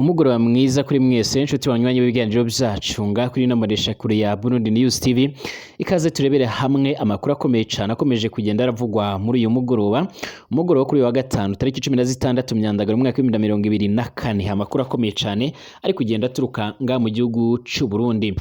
Umugoroba mwiza kuri mwese nshuti banywanyi b'ibiganiro byacu ngaha kuri ino mboneshakure ya Burundi News TV. Ikaze turebere hamwe amakuru akomeye cyane akomeje kugenda aravugwa muri uyu mugoroba, umugoroba kuri uyu wa gatanu tariki 16 Myandagaro umwaka w'ibihumbi 2024. Amakuru akomeye cyane ari kugenda aturuka ngaha mu gihugu cy'u Burundi.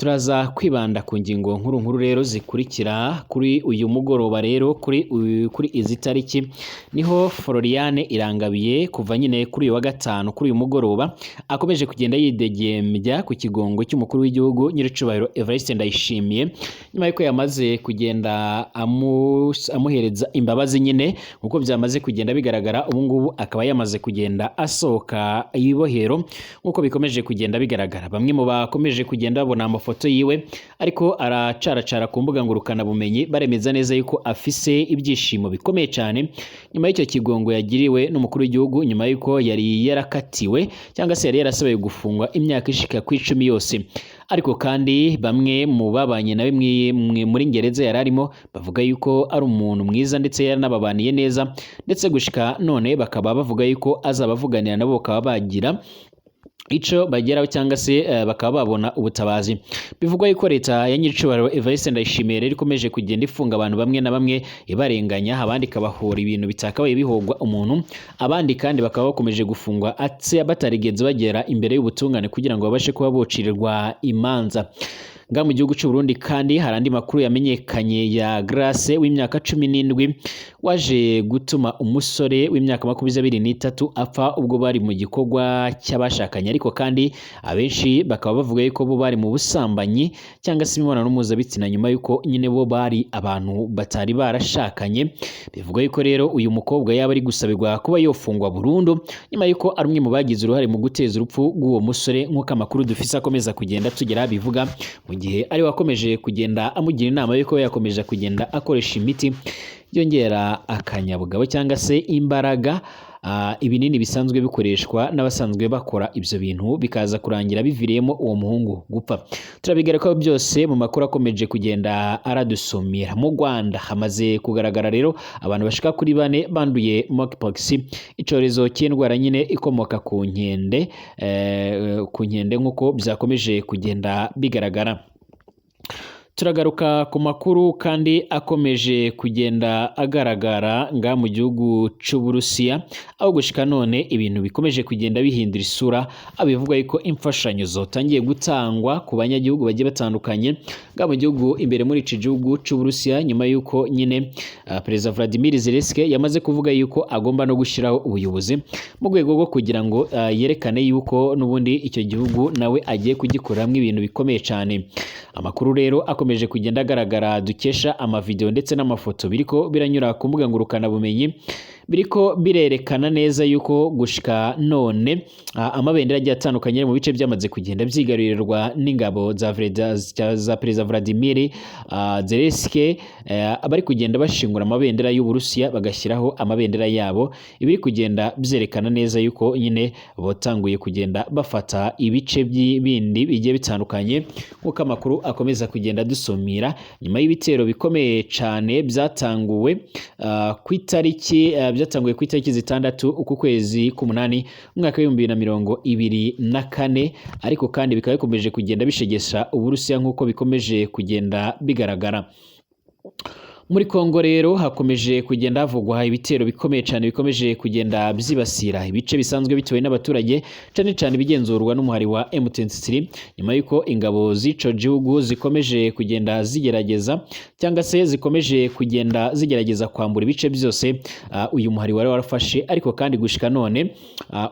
Turaza kwibanda ku ngingo nkuru nkuru rero zikurikira kuri uyu mugoroba. Rero kuri izi tariki niho Floriane Irangabiye kuva nyine kuri uyu wa gatanu kuri uyu mugoroba akomeje kugenda yidegembya ku kigongo cy'umukuru w'igihugu Nyiricubahiro Evariste Ndayishimiye, nyuma yuko yamaze kugenda amuhereza imbabazi nyine nkuko byamaze kugenda bigaragara. Ubu ngubu akaba yamaze kugenda asohoka ibohero nkuko bikomeje kugenda bigaragara. Bamwe mu bakomeje kugenda babona amafoto yiwe ariko aracaracara ku mbuga ngurukanabumenyi baremeza neza yuko afise ibyishimo bikomeye cyane nyuma y'icyo kigongo yagiriwe n'umukuru w'igihugu, nyuma y'uko yari yarakatiwe cyangwa se yari yarasabiwe gufungwa imyaka ishika ku 10 yose. Ariko kandi bamwe mu babanye nawe muri gereza yari arimo bavuga yuko ari umuntu mwiza ndetse yaranababaniye neza, ndetse gushika none bakaba bavuga yuko azabavuganira nabo bakaba bagira ico bageraho cyangwa se bakaba babona ubutabazi. Bivugwa yuko leta ya Nyiricubahiro Evariste Ndayishimiye rero ikomeje kugenda ifunga abantu bamwe na bamwe ibarenganya, abandi ikabahora ibintu bitakabaye bihogwa umuntu, abandi kandi bakaba bakomeje gufungwa atse batarigeze bagera imbere y'ubutungane kugira ngo babashe kuba bocirirwa imanza. Nga mu gihugu cy'u Burundi kandi hari andi makuru yamenyekanye ya Grace w'imyaka 17 waje gutuma umusore w'imyaka 23 apfa ubwo bari mu gikorwa cy'abashakanye. Ariko kandi abenshi bakaba bavuga yuko bo bari mu busambanyi cyangwa se imibonano mpuzabitsina nyuma yuko nyine bo bari abantu batari barashakanye. Bivugwa yuko rero uyu mukobwa yaba ari gusabirwa kuba yofungwa burundu nyuma yuko ari umwe mu bagize uruhare mu guteza urupfu rw'uwo musore, nk'uko amakuru dufise akomeza kugenda tugera bivuga, mu gihe ari wakomeje kugenda amugira inama yuko yakomeje kugenda akoresha imiti yongera akanyabugabo cyangwa se imbaraga, ibinini bisanzwe bikoreshwa n'abasanzwe bakora ibyo bintu, bikaza kurangira biviriyemo uwo muhungu gupfa. Turabigarukaho byose mu makuru akomeje kugenda aradusumira. Mu Rwanda hamaze kugaragara rero abantu bashika kuri 4 banduye monkeypox, icyorezo cy'indwara nyine ikomoka ku nkende, ku nkende nk'uko byakomeje kugenda bigaragara. Turagaruka ku makuru kandi akomeje kugenda agaragara nga mu gihugu cy'Uburusiya, aho gushika none ibintu bikomeje kugenda bihindura isura, abivuga yuko imfashanyo zotangiye gutangwa ku banyagihugu bagiye batandukanye nga mu gihugu imbere muri iki gihugu cy'Uburusiya, nyuma yuko nyine Perezida Vladimir Zelensky yamaze kuvuga yuko agomba no gushyiraho ubuyobozi mu rwego rwo kugira ngo yerekane yuko n'ubundi icyo gihugu nawe agiye kugikoreramo ibintu bikomeye cyane. Amakuru rero akomeje kugenda agaragara dukesha amavideo ndetse n'amafoto biriko biranyura ku mbuga ngurukanabumenyi, biriko birerekana neza yuko gushika none amabendera agiye atandukanye mu bice byamaze kugenda byigarurirwa n'ingabo za Perezida Vladimir Zelensky, abari kugenda bashingura amabendera y'Uburusiya bagashyiraho amabendera yabo, ibiri kugenda byerekana neza yuko nyine botanguye kugenda bafata ibice bindi bigiye bitandukanye, nk'uko amakuru akomeza kugenda dusumira nyuma y'ibitero bikomeye cyane byatanguwe ku itariki byatanguye ku itariki 6 uku kwezi k'umunani umwaka w'ibihumbi bibiri na 24. Ariko kandi bikaba bikomeje kugenda bishegesha Uburusiya nk'uko bikomeje kugenda bigaragara. Muri Kongo rero hakomeje kugenda havugwa ibitero bikomeye cyane bikomeje kugenda byibasira ibice bisanzwe bituwe n'abaturage, cyane cyane bigenzurwa n'umuhari wa M23, nyuma yuko ingabo z'ico gihugu zikomeje kugenda zigerageza cyangwa se zikomeje kugenda zigerageza kwambura ibice byose uyu muhari wari warafashe. Ariko kandi gushika none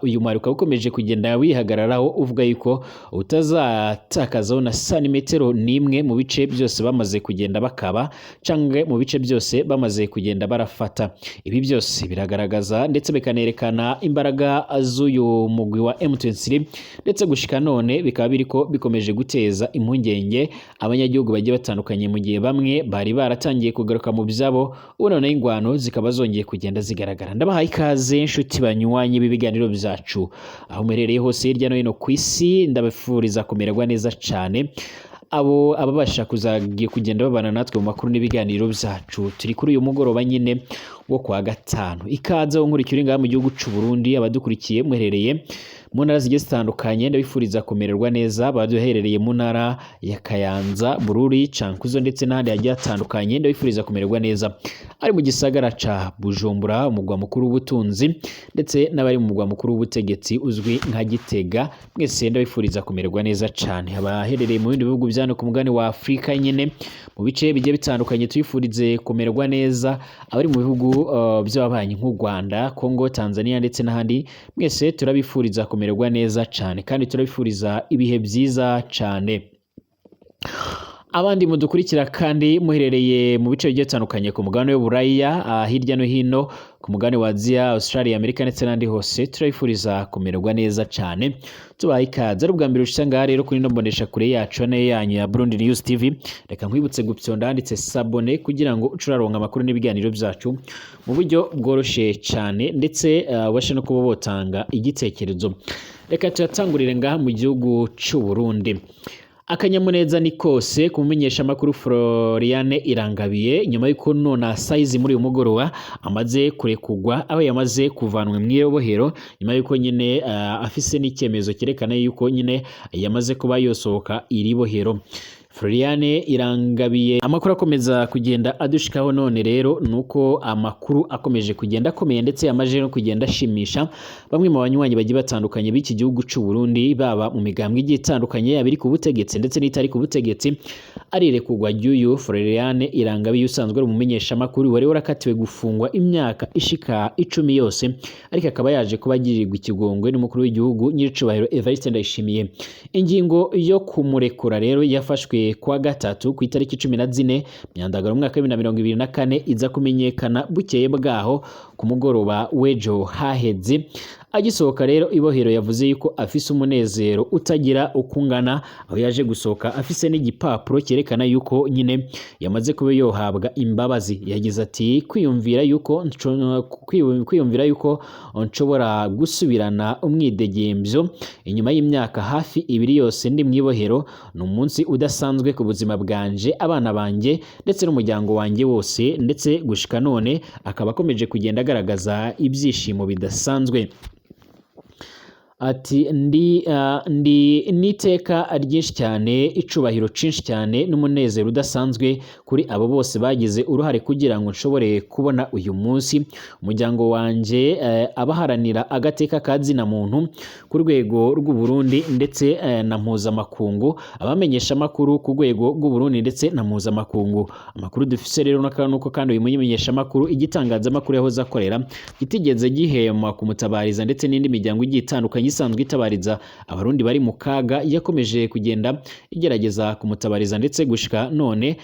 uyu muhari ukaba ukomeje kugenda wihagararaho uvuga yuko utazatakazaho na santimetero n'imwe mu bice byose bamaze kugenda bakaba cyangwa mu bice byose bamaze kugenda barafata. Ibi byose biragaragaza ndetse bikanerekana imbaraga z'uyu mugwi wa M23, ndetse gushika none bikaba biriko bikomeje guteza impungenge abanyagihugu bagiye batandukanye, mu gihe bamwe bari baratangiye kugaruka mu byabo, ubu noneho ingwano zikaba zongeye kugenda zigaragara. Ndabahaye ikaze nshuti banywanyi b'ibiganiro byacu aho muherereye hose hirya no hino ku isi, ndabifuriza kumererwa neza cyane. Abo ababasha kuzagiye kugenda babana natwe mu makuru n'ibiganiro byacu turi kuri uyu mugoroba nyine wo kwa gatanu. Ikaze aho nkurikira uri ngaha mu gihugu cy'u Burundi, abadukurikiye muherereye Mu ntara zigiye zitandukanye, ndabifuriza kumererwa neza. Baduherereye mu ntara ya Kayanza, Bururi, Cankuzo ndetse n'ahandi hagiye hatandukanye, ndabifuriza kumererwa neza. Ari mu gisagara ca Bujumbura, umugwa mukuru w'ubutunzi, ndetse n'abari mu mugwa mukuru w'ubutegetsi uzwi nka Gitega, mwese ndabifuriza kumererwa neza cane. Abaherereye mu bindi bihugu bya hano ku mugabane wa Afurika nyene, mu bice bigiye bitandukanye, tuyifurize kumererwa neza. Abari mu bihugu by'ababanyi nk'u Rwanda, Congo, Tanzania ndetse n'ahandi, mwese turabifuriza kumererwa neza cane kandi turabifuriza ibihe byiza cane. Abandi mudukurikira kandi muherereye mu bice bigiye bitandukanye ku mugabane w'Uburaya, hirya no hino ku mugabane wa Aziya, Australia, Amerika ndetse n'ahandi hose, turabifuriza kumererwa neza cane. Tubaye ikaze. Ari ubwa mbere ushitse ngaha rero kuri ino mbonesha kure yacu nayo yanyu ya Burundi News TV, reka nkwibutse gupyonda handitse s'abonner kugira ngo uce uraronka amakuru n'ibiganiro byacu mu buryo bworoshe cane, ndetse ubashe no kuba wotanga igitekerezo. Reka tuyatangurire ngaha mu gihugu c'u Burundi. Akanyamuneza ni kose ku mumenyeshamakuru Floriane Irangabiye, nyuma y'uko nona saizi muri uyu mugoroba amaze kurekugwa, aho yamaze kuvanwa mu ibohero, nyuma y'uko nyine afise n'icyemezo cyerekana yuko nyine yamaze kuba yosohoka iri bohero. Floriane Irangabiye, amakuru akomeza kugenda adushikaho none rero nuko amakuru akomeje kugenda akomeye, ndetse yamaze no kugenda ashimisha bamwe mu banywanyi bagiye batandukanye b'iki gihugu c'u Burundi, baba mu migambwe igiye itandukanye, yaba iri ku butegetsi ndetse n'itari ku butegetsi. Arirekugwa ry'uyu Floriane Irangabiye usanzwe ari umumenyeshamakuru wari warakatiwe gufungwa imyaka ishika 10 yose, ariko akaba yaje kuba agirirwa ikigongwe n'umukuru w'igihugu nyiricubahiro Evariste Ndayishimiye. Ingingo yo kumurekura rero yafashwe kuwa gatatu ku itariki 14 Myandagaro umwaka wa 2024, iza kumenyekana bukeye bwaho ku mugoroba w'ejo haheze. Agisohoka rero ibohero yavuze yuko afise umunezero utagira uko ungana, aho yaje gusohoka afise n'igipapuro cyerekana yuko nyine yamaze kuba yohabwa imbabazi. Yagize ati: Kwiyumvira yuko nshobora gusubirana umwidegembyo inyuma y'imyaka hafi 2 yose ndi mw'ibohero, ni umunsi udasanzwe ku buzima bwanje, abana banjye ndetse n'umuryango wanjye wose. Ndetse gushika none akaba akomeje kugenda agaragaza ibyishimo bidasanzwe. Ati: Ndi n'iteka ryinshi cyane, icubahiro cinshi cyane n'umunezero udasanzwe kuri abo bose bagize uruhare kugira ngo nshobore kubona uyu munsi, umuryango wanje, abaharanira agateka ka zina muntu ku rwego rw'u Burundi ndetse na mpuzamakungu, abamenyesha amakuru ku rwego rw'u Burundi ndetse na mpuzamakungu. Amakuru dufise rero nuko kandi uyu mumenyeshamakuru, igitangazamakuru yahoze akorera kitigeze gihema kumutabariza, ndetse n'indi miryango igiye itandukanye isanzwe itabariza abarundi bari mu kaga yakomeje kugenda igerageza kumutabariza, ndetse gushika none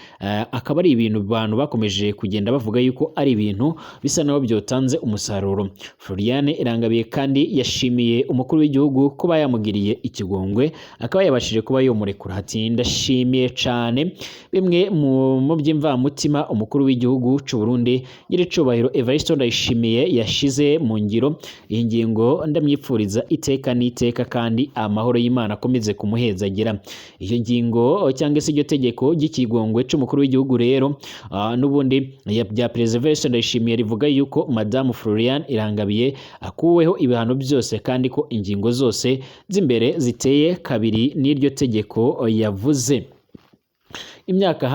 akaba ari ibintu abantu bakomeje kugenda bavuga yuko ari ibintu bisa naho byotanze umusaruro. Floriane Irangabiye kandi yashimiye umukuru w'igihugu kuba yamugiriye ikigongwe akaba yabashije kuba yomurekura. Ati: Ndashimiye cane bimwe mu by'imvamutima umukuru w'igihugu c'u Burundi nyiricubahiro Evariste Ndayishimiye yashize mu ngiro iyi ngingo. Ndamwipfuriza iteka n'iteka kandi amahoro y'Imana akomeze kumuhezagira. Iyo ngingo cyangwa se iryo tegeko ry'ikigongwe c'umukuru w'igihugu rero n'ubundi bya Perezida Evariste Ndayishimiye rivuga yuko Madamu Floriane Irangabiye akuweho ibihano byose, kandi ko ingingo zose z'imbere ziteye kabiri n'iryo tegeko yavuze. Imyaka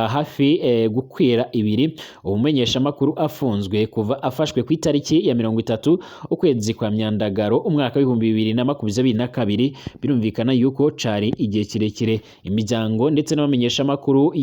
hafi gukwira 2 umumenyeshamakuru afunzwe, kuva afashwe ku itariki ya 30 ukwezi kwa Myandagaro umwaka wa 2022. Birumvikana yuko cari igihe kirekire. Imiryango ndetse n'abamenyeshamakuru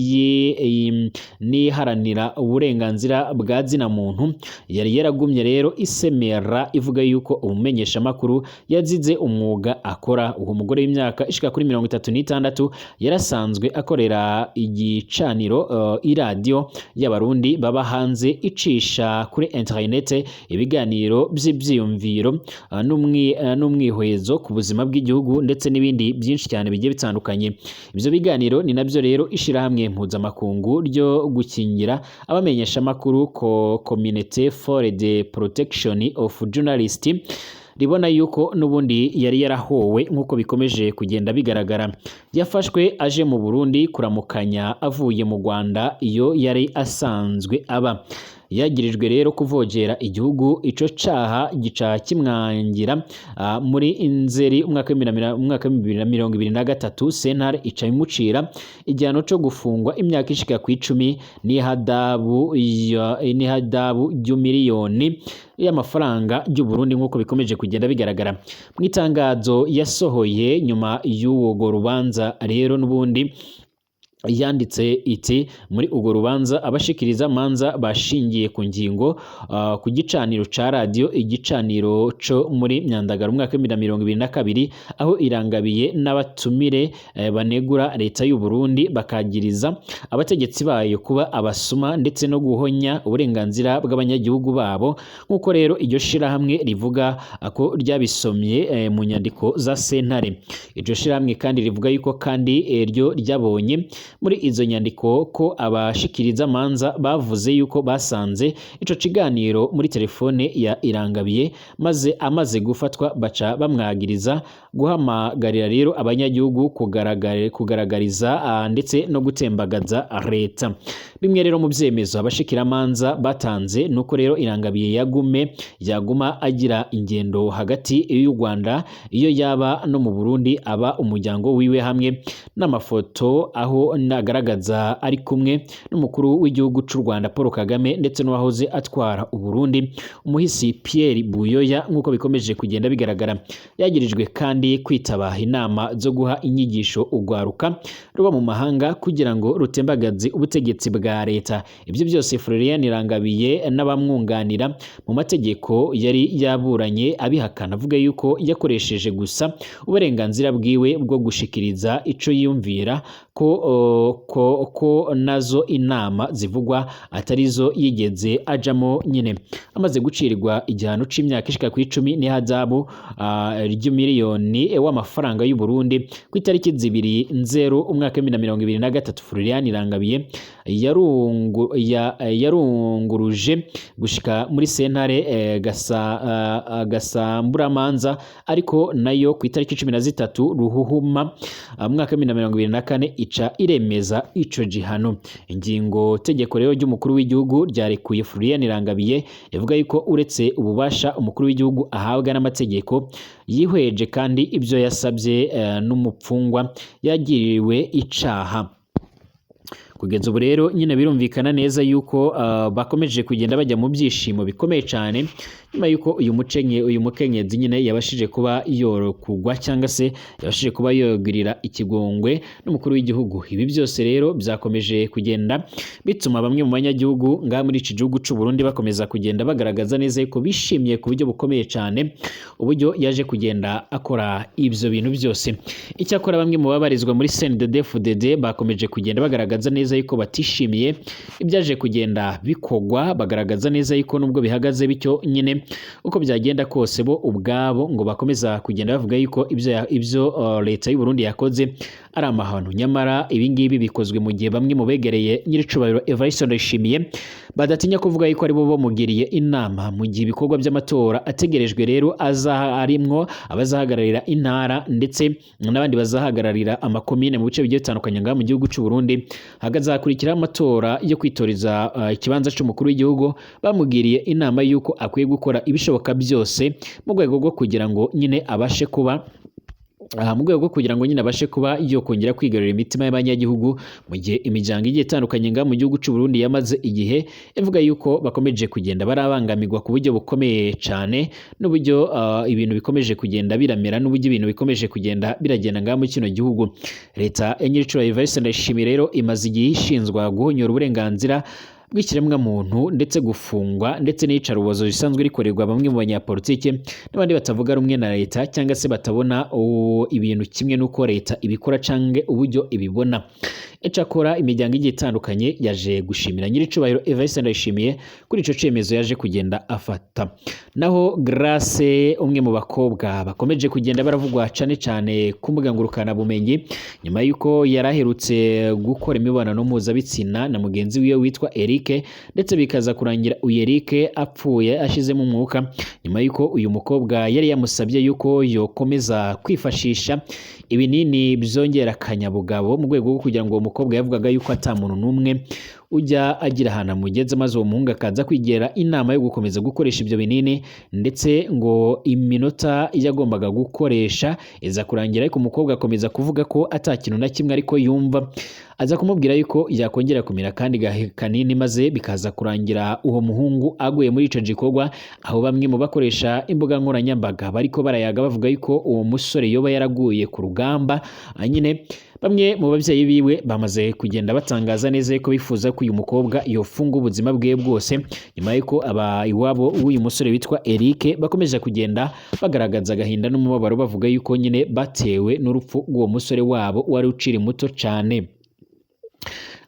n'iharanira uburenganzira bwa zina muntu yari yaragumye rero isemera ivuga yuko umumenyeshamakuru yazize umwuga akora. Uwo mugore w'imyaka ishika kuri 36 yarasanzwe akorera igicaniro iradiyo y'abarundi baba hanze icisha kuri internet ibiganiro by'ibyiyumviro n'umwihwezo ku buzima bw'igihugu ndetse n'ibindi byinshi cyane bigiye bitandukanye. Ibyo biganiro ni nabyo rero ishirahamwe mpuzamakungu ryo gukingira abamenyeshamakuru ko Community for the Protection of Journalists ribona yuko n'ubundi yari yarahowe, nk'uko bikomeje kugenda bigaragara. Yafashwe aje mu Burundi kuramukanya avuye mu Rwanda iyo yari asanzwe aba. Yagirijwe rero kuvogera igihugu, ico caha gica kimwangira muri Nzeri umwaka wa 2023. Sentare ica imucira igihano co gufungwa imyaka ishika ku 10 n'ihadabu ry'umiliyoni y'amafaranga y'u Burundi, nk'uko bikomeje kugenda bigaragara mu itangazo yasohoye nyuma y'uwo rubanza. Rero n'ubundi yanditse iti: "Muri urwo rubanza abashikiriza manza bashingiye ku ngingo ku gicaniro ca radio Igicaniro co muri Myandagaro umwaka wa 2022, aho Irangabiye n'abatumire banegura leta y'u Burundi, bakagiriza abategetsi bayo kuba abasuma ndetse no guhonya uburenganzira bw'abanyagihugu babo, nk'uko rero iryo shirahamwe rivuga ko ryabisomye mu nyandiko za sentare." Iryo shirahamwe kandi rivuga yuko kandi ryo ryabonye muri izo nyandiko ko abashikiriza manza bavuze yuko basanze ico kiganiro muri telefone ya Irangabiye, maze amaze gufatwa baca bamwagiriza guhamagarira rero abanyagihugu kugaragariza ndetse no gutembagaza leta. Bimwe rero mu byemezo abashikiramanza batanze nuko rero Irangabiye yaguma agira ingendo hagati y'u Rwanda, iyo yaba no mu Burundi aba umuryango wiwe, hamwe n'amafoto aho nagaragaza ari kumwe n'umukuru w'igihugu cy'u Rwanda Paul Kagame ndetse n'uwahoze atwara u Burundi umuhisi Pierre Buyoya, nk'uko bikomeje kugenda bigaragara. Yagirijwe kandi kwitaba inama zo guha inyigisho ugwaruka ruba mu mahanga kugira ngo rutembagaze ubutegetsi bwa leta. Ibyo byose Florian Irangabiye n'abamwunganira mu mategeko yari yaburanye abihakana, avuga yuko yakoresheje gusa uburenganzira bwiwe bwo gushikiriza ico yiyumvira, ko nazo inama zivugwa atarizo yigeze ajamo nyine. Amaze gucirwa igihano c'imyaka ishika ku 10 n'ihazabu ry'umiliyoni w'amafaranga y'u Burundi, ku itariki 2 Nzero umwaka wa 2023, Florian Irangabiye yarunguruje gushika muri sentare gasamburamanza, ariko nayo ku itariki 13 Ruhuhuma umwaka wa 2024 ica iremeza ico gihano. Ingingo tegeko rero ry'umukuru w'igihugu ryarekuye Florian Irangabiye ivuga yuko uretse ububasha umukuru w'igihugu ahabwa n'amategeko, yihweje kandi ibyo yasabye n'umupfungwa yagiriwe icaha. Kugeza ubu rero nyine birumvikana neza yuko bakomeje kugenda bajya mu byishimo bikomeye cyane nyuma yuko uyu mukenyezi nyine yabashije kuba yorokugwa cyangwa se yabashije kuba yogirira ikigongwe n'umukuru w'igihugu. Ibi byose rero byakomeje kugenda bituma bamwe mu banyagihugu ngaha muri iki gihugu cy'u Burundi bakomeza kugenda bagaragaza neza yuko bishimiye ku buryo bukomeye cyane uburyo yaje kugenda akora ibyo bintu byose. Icyakora bamwe mu babarizwa muri CNDD-FDD bakomeje kugenda bagaragaza neza yuko batishimiye ibyaje kugenda bikogwa, bagaragaza neza yuko nubwo bihagaze bityo nyine uko byagenda kose bo ubwabo ngo bakomeza kugenda bavuga yuko ibyo leta y'u Burundi yakoze ari amahano. Nyamara ibi ngibi bikozwe mu gihe bamwe mu begereye nyiricubahiro Evariste Ndayishimiye badatinya kuvuga yuko aribo bamugiriye inama mu gihe ibikorwa by'amatora ategerejwe rero arimwo abazahagararira intara ndetse n'abandi bazahagararira amakomine mu bice bigiye bitandukanye ngaha mu gihugu cy'u Burundi, hakazakurikiraho amatora yo kwitoreza ikibanza cy'umukuru w'igihugu. Bamugiriye inama yuko akwiye gukora ibishoboka byose mu rwego rwo kugira ngo nyine abashe kuba mu rwego rwo kugira ngo nyine abashe kuba yokongera kwigarurira imitima y'abanyagihugu, mu gihe imiryango igiye itandukanye ngaha mu gihugu cy'u Burundi yamaze igihe ivuga yuko bakomeje kugenda barabangamirwa ku buryo bukomeye cyane n'uburyo ibintu bikomeje kugenda biramera n'uburyo ibintu bikomeje kugenda biragenda ngaha muri kino gihugu. Leta ya nyiricubahiro Evariste Ndayishimiye rero imaze igihe ishinzwa guhonyora uburenganzira bw'ikiremwa muntu ndetse gufungwa ndetse n'iyicarubozo risanzwe rikorerwa bamwe mu banyapolitike n'abandi batavuga rumwe na leta cyangwa se batabona ibintu kimwe n'uko leta ibikora canke uburyo ibibona. Icakora imiryango igiye itandukanye yaje gushimira nyiricubahiro Evariste Ndayishimiye kuri ico cemezo yaje kugenda afata. Naho Grace, umwe mu bakobwa bakomeje kugenda baravugwa cane cane ku mbuga ngurukanabumenyi nyuma yuko yaraherutse gukora imibonano mpuzabitsina na mugenzi wiwe witwa Eric, ndetse bikaza kurangira uyu Eric apfuye ashizemo umwuka, nyuma yuko uyu mukobwa yari yamusabye yuko yokomeza kwifashisha ibinini byongera akanyabugabo mu rwego rwo kugira ngo uwo mukobwa yavugaga yuko ata muntu n'umwe ujya agira ahantu amugeze, maze uwo muhungu akaza kwigira inama yo gukomeza gukoresha ibyo binini, ndetse ngo iminota yagombaga gukoresha iza kurangira, ariko umukobwa akomeza kuvuga ko ata kintu na kimwe ariko yumva, aza kumubwira yuko yakongera kumira kandi kanini, maze bikaza kurangira uwo muhungu aguye muri ico gikorwa, aho bamwe mu bakoresha imbuga nkoranyambaga bariko barayaga bavuga yuko uwo musore yoba yaraguye ku rugamba. Nyine bamwe mu babyeyi biwe bamaze kugenda batangaza neza yuko bifuza ko uyu mukobwa yofunga ubuzima bwe bwose, nyuma yuko aba iwabo w'uyu musore witwa Eric bakomeje kugenda bagaragaza agahinda n'umubabaro, bavuga yuko nyine batewe n'urupfu rw'uwo musore wabo wari ukiri muto cane.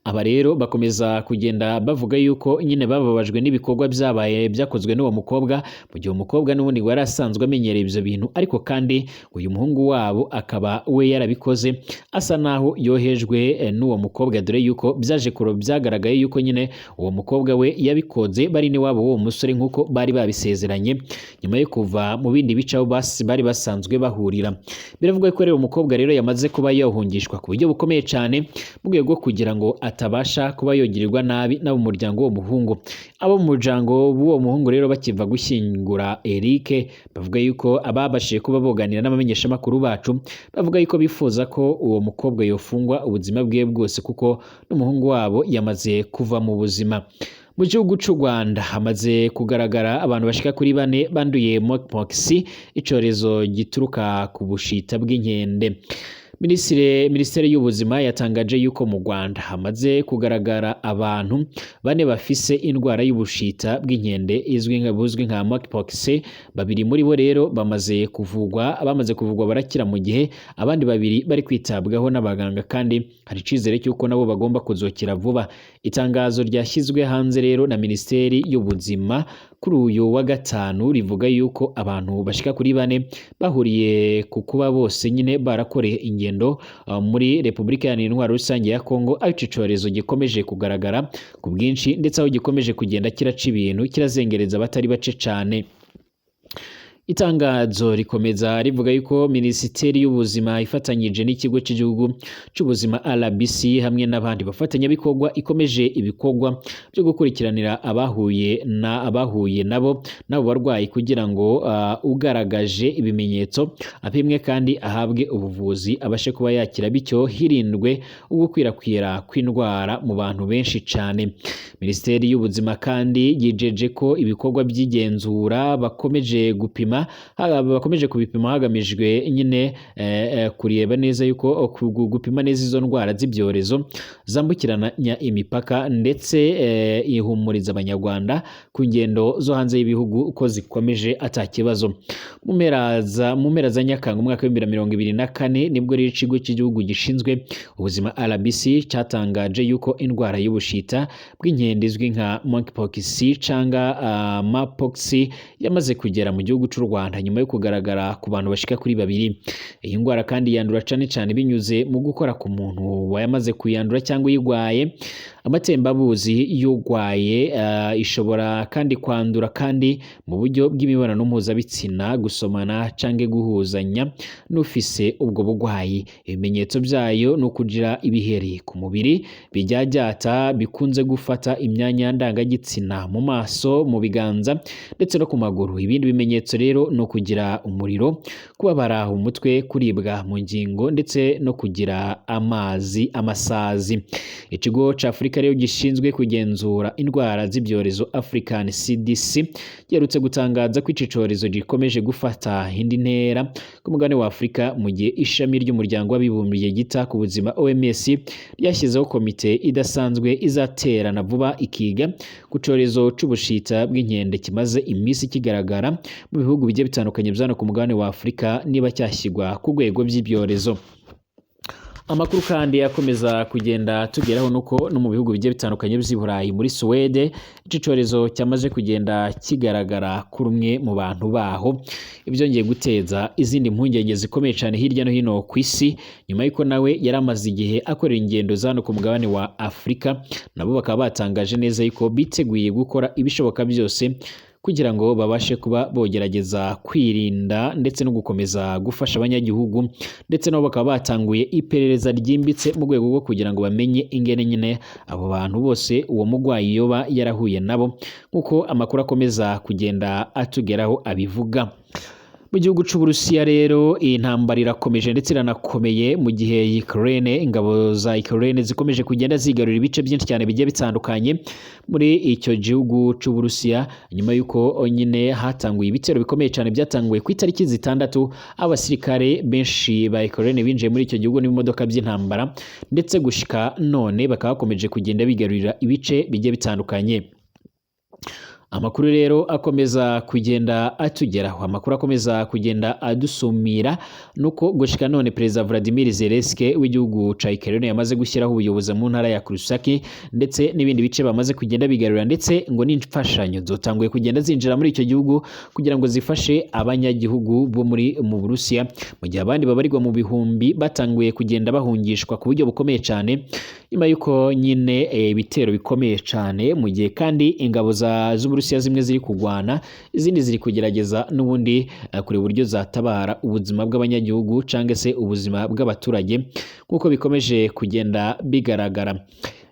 Aba rero bakomeza kugenda bavuga yuko nyine bababajwe n'ibikorwa byabaye byakozwe n'uwo mukobwa, mu gihe umukobwa n'ubundi ngo yari asanzwe amenyereye ibyo bintu, ariko kandi uyu muhungu wabo akaba we yarabikoze asa naho yohejwe n'uwo mukobwa, dore yuko byaje kuro byagaragaye yuko nyine uwo mukobwa we yabikoze bari n'iwabo w'uwo musore nk'uko bari babisezeranye, nyuma yo kuva mu bindi bice aho bari basanzwe bahurira. Biravugwa ko rero umukobwa rero yamaze kuba yahungishwa ku buryo bukomeye cyane, mu rwego rwo kugira ngo atabasha kuba yogirirwa nabi n'abo mu muryango w'uwo muhungu. Abo mu muryango w'uwo muhungu rero bakiva gushyingura Eric, bavuga yuko ababashije kuba boganira n'abamenyeshamakuru bacu, bavuga yuko bifuza ko uwo mukobwa yofungwa ubuzima bwe bwose, kuko n'umuhungu wabo yamaze kuva mu buzima. Mu gihugu c'u Rwanda hamaze kugaragara abantu bashika kuri 4 banduye monkeypox, icorezo gituruka ku bushita bw'inkende. Minisiteri y'ubuzima yatangaje yuko mu Rwanda hamaze kugaragara abantu 4 bafise indwara y'ubushita bw'inkende buzwi nka monkeypox. 2 muri bo rero bamaze kuvugwa barakira, mu gihe abandi 2 bari kwitabwaho n'abaganga, kandi hari icizere cy'uko nabo bagomba kuzokira vuba. Itangazo ryashyizwe hanze rero na Minisiteri y'ubuzima kuri uyu wa gatanu rivuga yuko abantu bashika kuri 4 bahuriye ku kuba bose nyine barakoreye ingendo muri Repubulika Iharanira Intwaro Rusange ya Kongo, aho ico cyorezo gikomeje kugaragara ku bwinshi, ndetse aho gikomeje kugenda kiraca ibintu kirazengereza abatari bace cane. Itangazo rikomeza rivuga yuko Minisiteri y'ubuzima ifatanyije n'ikigo cy'igihugu cy'ubuzima RBC hamwe n'abandi bafatanyabikorwa ikomeje ibikorwa byo gukurikiranira abahuye nabo n'abo barwayi, kugira ngo ugaragaje ibimenyetso apimwe kandi ahabwe ubuvuzi abashe kuba yakira, bityo hirindwe ugukwirakwira kw'indwara mu bantu benshi cane. Minisiteri y'ubuzima kandi yijeje ko ibikorwa by'igenzura bakomeje gupima bakomeje kubipima hagamijwe nyine kureba neza yuko gupima neza izo ndwara z'ibyorezo zambukiranya imipaka, ndetse ihumuriza abanyarwanda ku ngendo zo hanze y'ibihugu ko zikomeje atakibazo. Mu mpera za Nyakanga umwaka wa 2024 nibwo rero ikigo cy'igihugu gishinzwe ubuzima RBC cyatangaje yuko indwara y'ubushita bw'inkende izwi nka monkeypox cyangwa mpox yamaze kugera mu gihugu cy'u Rwanda nyuma yo kugaragara ku bantu bashika kuri 2. Iyi ndwara kandi yandura cane cane binyuze mu gukora ku muntu wayamaze kuyandura cyangwa uyigwaye. Amatembabuzi y'ugwaye ishobora kandi kwandura kandi mu buryo bw'imibonano mpuzabitsina, gusomana canke guhuzanya n'ufise ubwo bugwayi. Ibimenyetso byayo ni ukugira ibiheri ku mubiri bijyajyata bikunze gufata imyanya ndangagitsina, mu maso, mu biganza ndetse no ku maguru. Ibindi bimenyetso rero ni ukugira umuriro, kubabara umutwe, kuribwa mu ngingo ndetse no kugira amazi amasazi. Ikigo ca Afurika rero gishinzwe kugenzura indwara z'ibyorezo African CDC giherutse gutangaza ko ico cyorezo gikomeje gufata indi ntera ku mugabane wa Afurika, mu gihe ishami ry'umuryango w'abibumbye ryita ku buzima OMS ryashyizeho komite idasanzwe izaterana vuba ikiga ku cyorezo c'ubushita bw'inkende kimaze iminsi kigaragara mu bihugu bigiye bitandukanye byano ku mugabane wa Afurika, niba cyashyirwa ku rwego by'ibyorezo. Amakuru kandi akomeza kugenda tugeraho nuko no mu bihugu bigiye bitandukanye by'i Burayi, muri Suwede ico cyorezo cyamaze kugenda kigaragara kuri umwe mu bantu baho, ibyongeye guteza izindi mpungenge zikomeye cyane hirya no hino ku isi, nyuma y'uko nawe yari amaze igihe akorera ingendo zano ku mugabane wa Afurika. Nabo bakaba batangaje neza yuko biteguye gukora ibishoboka byose kugira ngo babashe kuba bogerageza kwirinda ndetse no gukomeza gufasha abanyagihugu, ndetse nabo bakaba batanguye iperereza ryimbitse mu rwego rwo kugira ngo bamenye ingene nyine abo bantu bose uwo mugwayi yoba yarahuye nabo, nk'uko amakuru akomeza kugenda atugeraho abivuga. Mu gihugu c'Uburusiya rero iyi ntambara irakomeje ndetse iranakomeye, mu gihe Ukraine, ingabo za Ukraine zikomeje kugenda zigarurira ibice byinshi cyane bigiye bitandukanye muri icyo gihugu c'Uburusiya, nyuma y'uko nyine hatanguye ibitero bikomeye cyane byatanguye ku itariki 6, abasirikare benshi ba Ukraine binjiye muri icyo gihugu n'ibimodoka by'intambara, ndetse gushika none bakaba bakomeje kugenda bigarurira ibice bigiye bitandukanye. Amakuru rero akomeza kugenda atugeraho, amakuru akomeza kugenda adusumira nuko gushika none Perezida Vladimir Zelensky w'igihugu ca Ukraine yamaze gushyiraho ubuyobozi mu ntara ya Kursk ndetse n'ibindi bice bamaze kugenda bigarurira, ndetse ngo n'imfashanyo zotanguye kugenda zinjira muri icyo gihugu kugira ngo zifashe abanyagihugu bo muri mu Burusiya, mu gihe abandi babarirwa mu bihumbi batanguye kugenda bahungishwa ku buryo bukomeye cyane nyuma y'uko nyine ibitero bikomeye cyane, mu gihe kandi ingabo z'Uburusiya zimwe ziri kugwana, izindi ziri kugerageza n'ubundi kureba uburyo zatabara ubuzima bw'abanyagihugu cyangwa se ubuzima bw'abaturage, nk'uko bikomeje kugenda bigaragara.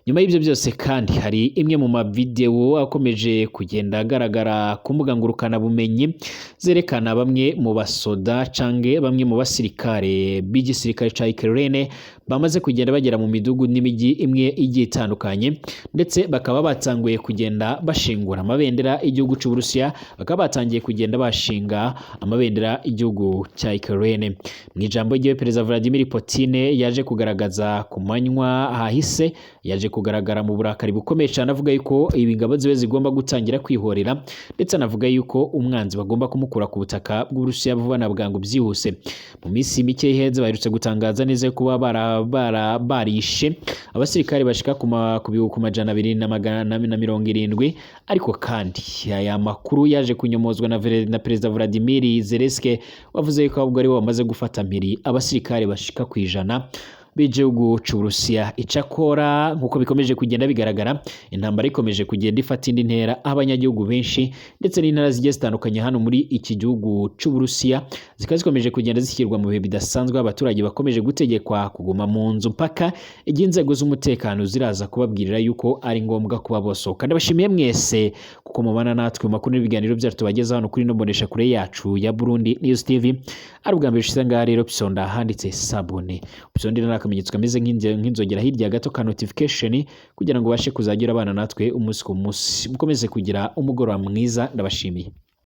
Nyuma y'ibyo byose kandi hari imwe mu mavidewo akomeje kugenda agaragara ku mbuga ngurukanabumenyi zerekana bamwe mu basoda cange bamwe mu basirikare b'igisirikare ca Ukraine bamaze kugenda bagera mu midugudu n'imijyi imwe igiye itandukanye, ndetse bakaba batanguye kugenda bashingura amabendera y'igihugu c'Uburusiya, bakaba batangiye kugenda bashinga amabendera y'igihugu cya Ukraine. Mu ijambo ryiwe Perezida Vladimir Putin yaje kugaragaza ku manywa hahise, yaje kugaragara mu burakari bukomeye cyane avuga yuko ibi ngabo zibe zigomba gutangira kwihorera, ndetse anavuga yuko umwanzi bagomba kumukura ku butaka bw'Uburusiya vuba na bwangu byihuse. Mu minsi mike iheze baherutse gutangaza neza kuba barishe abasirikare bashika ku 270, ariko kandi aya makuru yaje kunyomozwa na Perezida Vladimir Zelensky wavuze yuko ahubwo aribo bamaze gufata mpiri abasirikare bashika ku 100 b'igihugu c'Uburusiya. Icakora nkuko bikomeje kugenda bigaragara, intambara ikomeje kugenda ifata indi ntera, aho abanyagihugu benshi ndetse n'intara zigiye zitandukanye hano muri iki gihugu c'Uburusiya zikaba zikomeje kugenda zishyirwa mu bihe bidasanzwe, abaturage bakomeje gutegekwa kuguma mu nzu mpaka igihe inzego z'umutekano ziraza kubabwirira yuko ari ngombwa kuba bosohoka. Ndabashimiye mwese kuko mubana natwe mu makuru n'ibiganiro byacu tubagezaho hano kuri ino mbonesha kure yacu ya Burundi News TV. Ari ubwa mbere ushize ngaha rero psonda handitse sabone, psonda ni akamenyetso kameze nk'inzogera hirya gato ka notification, kugira ngo ubashe kuzagira abana natwe umunsi ku munsi. Mukomeze kugira umugoroba mwiza, ndabashimiye.